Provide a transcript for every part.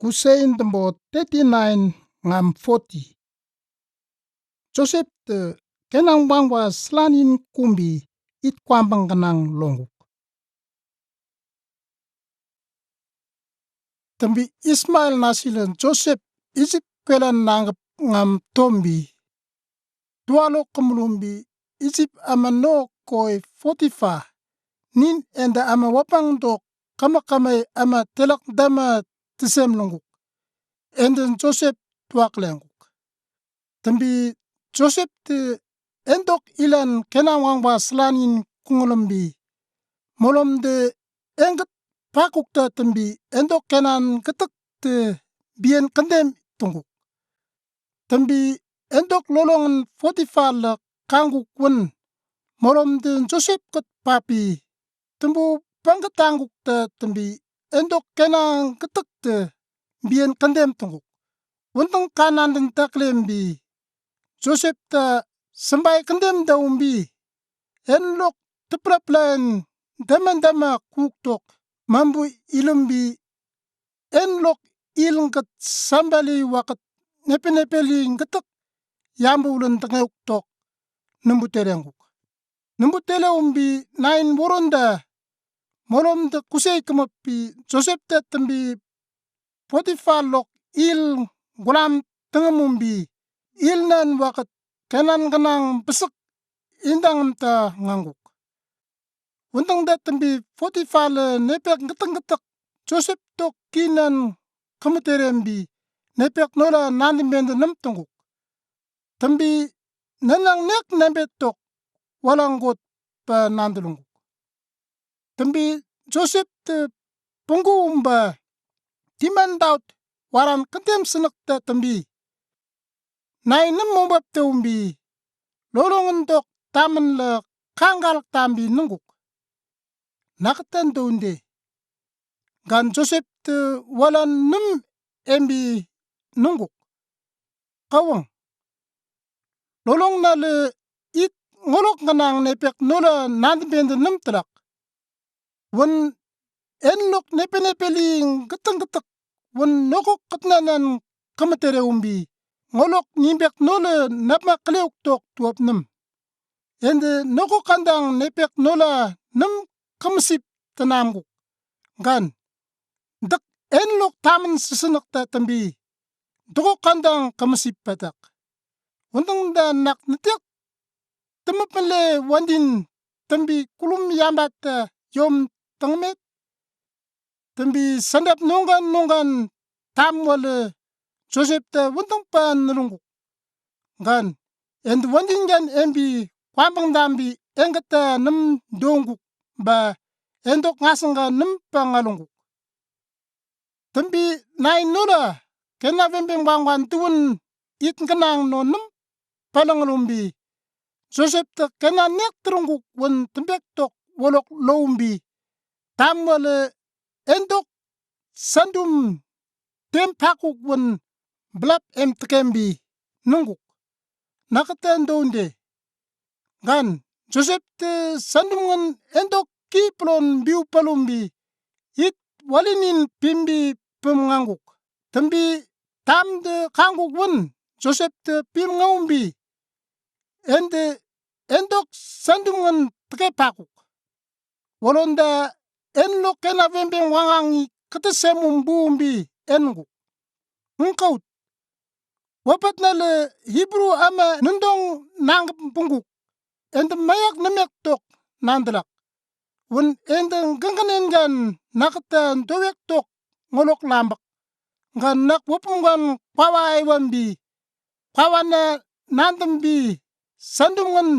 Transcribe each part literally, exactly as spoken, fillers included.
Kusein Tëmbö thirty-nine ngam forty. Josep te Kenan wangwa sülanin kumbi it kwambang kənang longuk. Tümbi Ismael nasilin Josep Ijip kuelan nangkap ngam tombi tuwalok kemulumbi Ijip aman no koi Potifa nin ende aman wapang dok kama-kamai aman telak dama tesem longuk. Ende Josep tuwak lenguk. Tümbi Josep te endok ilan Kenan wangwa sülanin kungalumbi molom de engket pakuk te tümbi endok Kenan ketek te biyen kendem tunguk. Tümbi endok lolongan Potifa la kangkuk wun molom de Josep ket papi tümbu pangketangkuk te tümbi endok Kenan ketek te biyen kendem tunguk. Wuntung Kenan den taklembi Josep te sembay kendem daumbi en lok tepleplen dama-dama kuktok mambu ilumbi en lok il nget sambali waket nepe-nepeli ngetek yambu len tengeuktok nembu telengkuk. Nembu teleumbi nain woronda molom de kusei kemeppi Josep te tümbi Potifa lok il gulam tengemumbi il nan waket Kenan kennang besek indang ta ngangkuk. Wuntung de tümbi Potifa le nepek ngetek-ngetek Josep tok kinan kemeterembi nepek nola nandem bende nem tungkuk. Tümbi nenang nek nambet tok walang got pa nandulungkuk. Tümbi Josep te punggu umba timan daut waran kendem senek te tümbi nai nem mobap te umbi lolongan dok tamen le kanggal tambi nungkuk. Naketen dunde gan Josep te walan nem embi nungkuk. Kawang lolong nale it ngolok ngenang nepek nola nandem bende nem telak. Wun en lok nepe-nepeli ngetek-ngetek wun nokok ketnanan kemetere umbi ngolok nimbek nola napma keleuk tok tuap nem. Ende nokok kandang nepek nola nem kemesip tenamkuk. Gan dek en lok tamen sesenek te tümbi dokok kandang kemesip patak. Wuntung da nak netek temepele wandin tümbi kulum yambat te yom tengmet. Tümbi sandap nunggan nunggan tam wale Josep te wuntung pa nelungkuk. Gan en wandin gan embi kwambang dambi engketa nem dungkuk ba endok ngasang gan nem pa ngalungkuk. Tümbi nai nola kena wembeng wangwan tuwun it ngenang no nem palang lumbi Josep te kena nek terungkuk wun tembek tok wolok lumbi tam wale endok sandum tem pakuk wun belap em tekembi nungkuk. Naketen dunde gan Josep te sandum ngen endok ki pelon biu palumbi it walinin pimbi pem ngangkuk. Tümbi tam de kangkuk wun Josep te pim ngaumbi ende endok sandum ngen teke pakuk. Wolonda en lok kena wembeng wangang i kete semum buumbi engkuk. Ngkaut wapat nale Hebrew ama nundong nangkep bungkuk ende mayak nemek tok nandelak. Wun ende ngengkenen gan naketen dowek tok ngolok lambek. Gan nak wapum gan kwawa ewambi kwawa na nandembi sandum ngen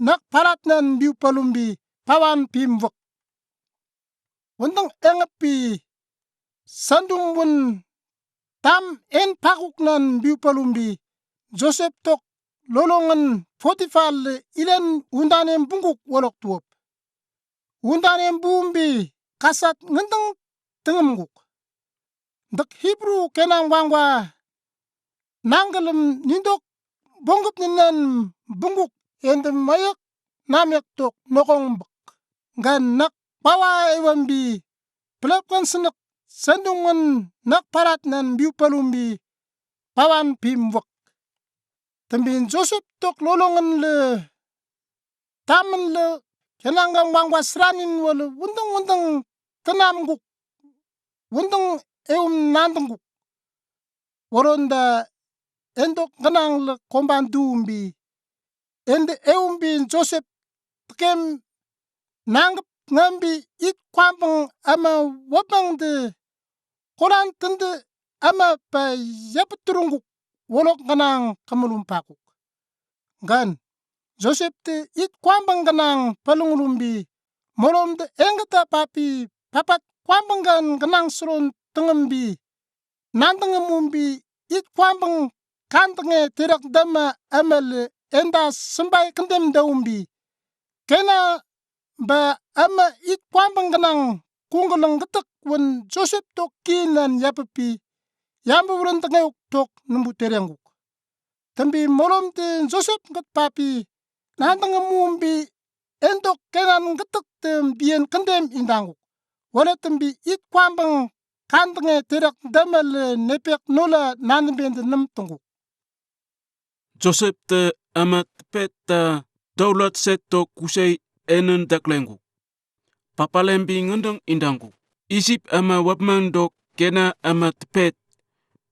nak palatnen biu palumbi pawan pim wek. Wuntung engeppi sandum wun tam en pakuknen biu palumbi Josep tok lolongan Potifa le ilen undanem bungkuk wolok tuop. Undanem buumbi kasat ngenteng tengemkuk. Dek Hebrew kena wangwa nangkelem nindok bongkep ninen bungkuk ende mayak namek tok nokong bek. Gan nak kwawa ewambi pelap kan senek sendungen nak paratnen biu palumbi pawan pim wak. Tembin Josep tok lolongen le tamen le kenanggang wangwa seranin wale wundeng wundeng tenam guk, wundeng eum nandeng guk. Waronda endok genang le komban dumbi, ende eumbi Josep tekem nangep ngambi it kwambeng ama wabang de kolan tende ama pa yapeturung guk, wolok genang kemelum pakuk. Gan Josep te it kwambeng genang palunglumbi, molom de engeta papi papat kwambeng gan genang seron tengembi, nandeng emumbi, it kwambeng kandenge terak dama ama le enda sembai kendem daumbi, kena ba ama it kwambeng genang kunggeleng getek wen Josep tok kinan yapepi, yambe weren tengeuk tok nembu terenguk. Tembi molom te Josep nget papi, nandeng emumbi, endok kenan getek te bien kendem indanguk. Wale tembi it kwambeng kandenge terak dama le nepek nola nandeng bende nem tenguk. Josep te ama tepet ta daulat set tok kusei enen daklenguk. Papalembi ngendeng indanguk. Isip ama wapmang dok kena ama tepet.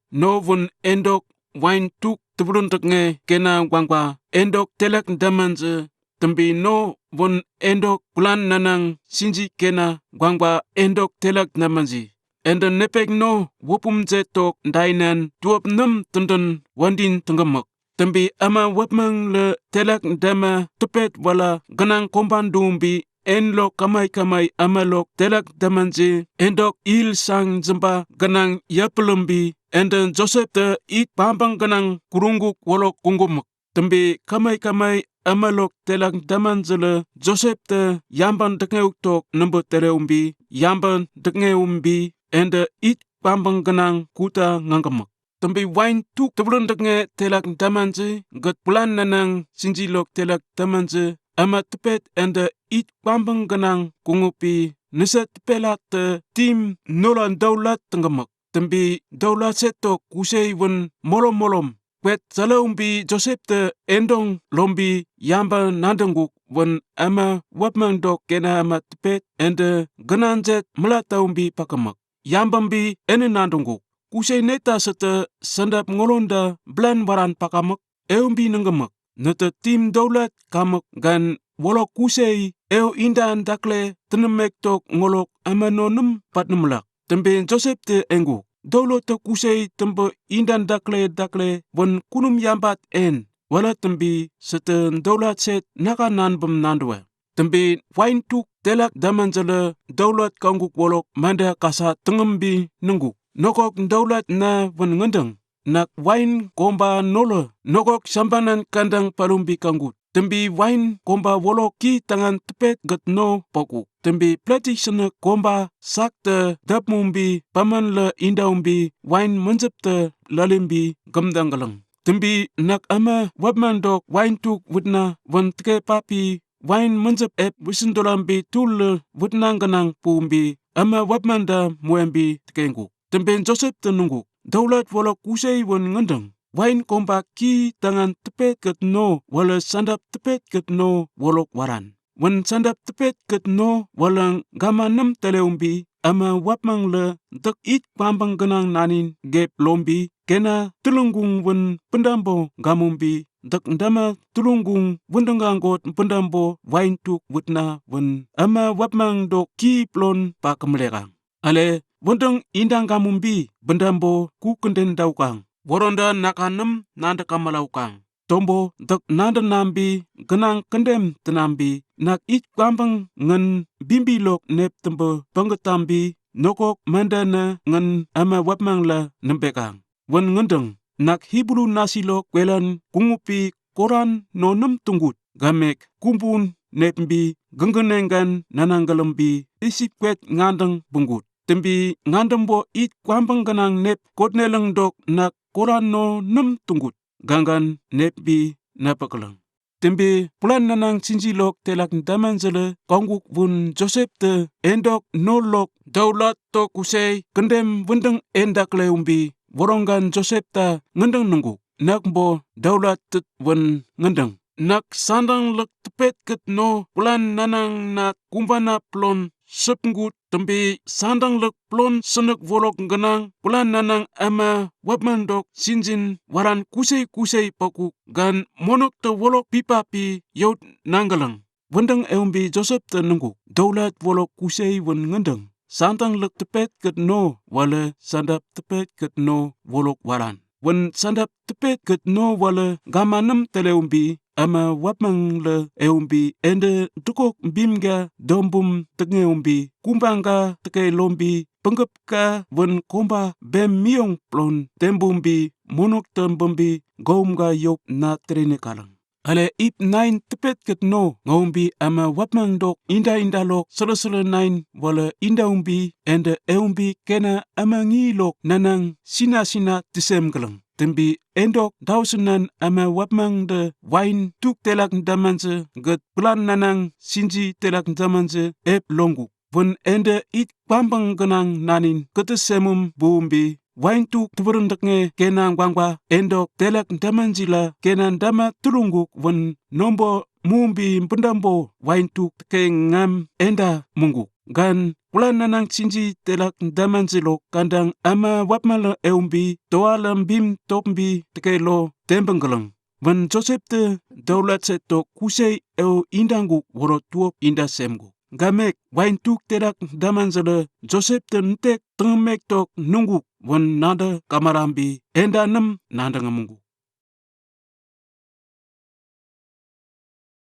No wen endok wain tuk tebulun teknge kena wangwa endok telak daman je, tembi no wen endok kulan nanang sinji kena wangwa endok telak daman je. Ende nepek no wopum je tok dainan tuap nem tenden wandin tengemek. Tembi ama wapmang le telak dama tepet wala genang komban dumbi, en lok kamai kamai ama lok telak daman je, endok il sang jemba genang yapelembi, ende Josep te it kwambeng genang kurungguk wolok kunggemek. Tembi kamai kamai ama lok telak daman je le Josep te yamban dekngeuk tok nembe teleumbi, yamban dekngeumbi, ende it kwambeng genang kuta ngangemek. Tembi wain tuk tebulun teknge telak daman je, get kulan nanang sinji lok telak daman je, ama tepet ende it kwambeng genang kungupi, nese tepelat te tim nola daulat tengemek. Tembi daulat set tok kusei wen molom molom kwet saleumbi Josep te endong lombi yambe nandenguk wen ama wapmang dok kena ama tepet ende genan jet melataumbi pakemek. Yambembi ene nandenguk. Kusei neta sete sandap ngolonda belan waran pakamek, eumbi nengemek. Nete tim daulat kamek gan wolok kusei eu indan dakle tenemek tok ngolok ama nonem patnemlak. Tembi Josep te enguk. Daulat te kusei tembe indan dakle dakle wen kunum yambat en. Wala tembi sete daulat set naka nanbem nanduwe. Tembi wain tuk telak daman jele daulat kanguk wolok mande kasa tengembi nenguk. Nokok daulat na wen ngendeng. Nak wain komba nole nokok sambanan kandang palumbi kangut. Tembi wain komba wolok ki tangan tepet get no pokuk. Tembi platik sene komba sak te dapmumbi paman le indaumbi wain menjep te lalimbi gemdang geleng. Tembi nak ama wapmang dok wain tuk witna wen teke papi wain menjep ep wisin dolambi tul le witna genang pumbi ama wapmang da muembi tekenguk. Tembi Josep te nenguk. Daulat wolok kusei wen ngendeng. Wain komba ki tangan tepet get no wala sandap tepet get no wolok waran. Wen sandap tepet get no wala gama nem teleumbi ama wapmang le dek it kwambang genang nanin gep lombi kena telunggung wen pendambo gamumbi dek dama telunggung wendenggang got pendambo wain tuk witna wen ama wapmang dok ki plon pa kemelekang. Ale wendeng indang gamumbi bendambo ku kenden daukang. Woronda naka nem nanda kamalaukang. Tombo dek nanda nambi genang kendem tenambi nak it kwambang ngen bimbi lok nep tembe penggetambi nokok manda ne ngen ama wapmang la nembekang. Wen ngendeng nak Hibru nasi lok kwelan kungupi koran no nem tunggut gamek kumbun nepmbi genggenenggan nanang galembi isip kwet ngandeng bengut. Tembi ngandembo it kwambang genang nep kotneleng dok nak koran no nem tunggut ganggan nepbi napakeleng. Tümbi pulan nanang chinjilok telak daman sele kongkuk wun Josep te endok nohlok daulat to kusei kendem wendeng enda kele umbi woronggan Josep ta ngendeng nungkuk. Nakbo daulat tet wen ngendeng. Nak sandanglek tepet ket no pulan nanang na kumbana pelon sepngut tümbi sandanglek pelon senek wolok kenang pulan nanang ema wapmang dok sinjin walan kusei kusei pakuk gan monok te wolok pipa pi yout nangkelang. Wendeng eumbi Josep te nungkuk daulat wolok kusei wen ngendeng. Sandanglek tepet ket no wale sandap tepet ket no wolok walan. Wen sandap tepet ket no wale gamanem tele umbi ema wapmang le eumbi ende tekok bim ga dombum teknge umbi kumbang ga teke lombi pengkep ka wen komba bem miong pelon tembumbi monok tembumbi goum ga yop na terene kalang. Ale ip nain tepet ket no ngaumbi ema wapmang dok inda inda lok sele sele nain wale inda umbi ende eumbi kena ema ngi lok nanang sina sina tesem kelang. Tümbi endok dausenan ema wapmang de wain tuk telak daman se ket pulan nanang sinji telak daman se ep longkuk. Wen ende it kwambang kenang nanin kete semum bumbi wain tuk teberen deknge kenang kwangba endok telak daman sila kenan dama tulungkuk wen nombo mumbi bendambo wain tuk teke ngam enda mungkuk. Gan pulan nanang sinji telak daman silok kandang ema wapmang le eumbi toa lem bim topmbi teke lo tembeng kelang. Wen Josep te daulat se tok kusei eu indangkuk woro tuop inda semkuk. Gamek wain tuk telak daman sele Josep te ntek tengemek tok nungkuk wen nanda kamarambi enda nem nanda ngemungkuk.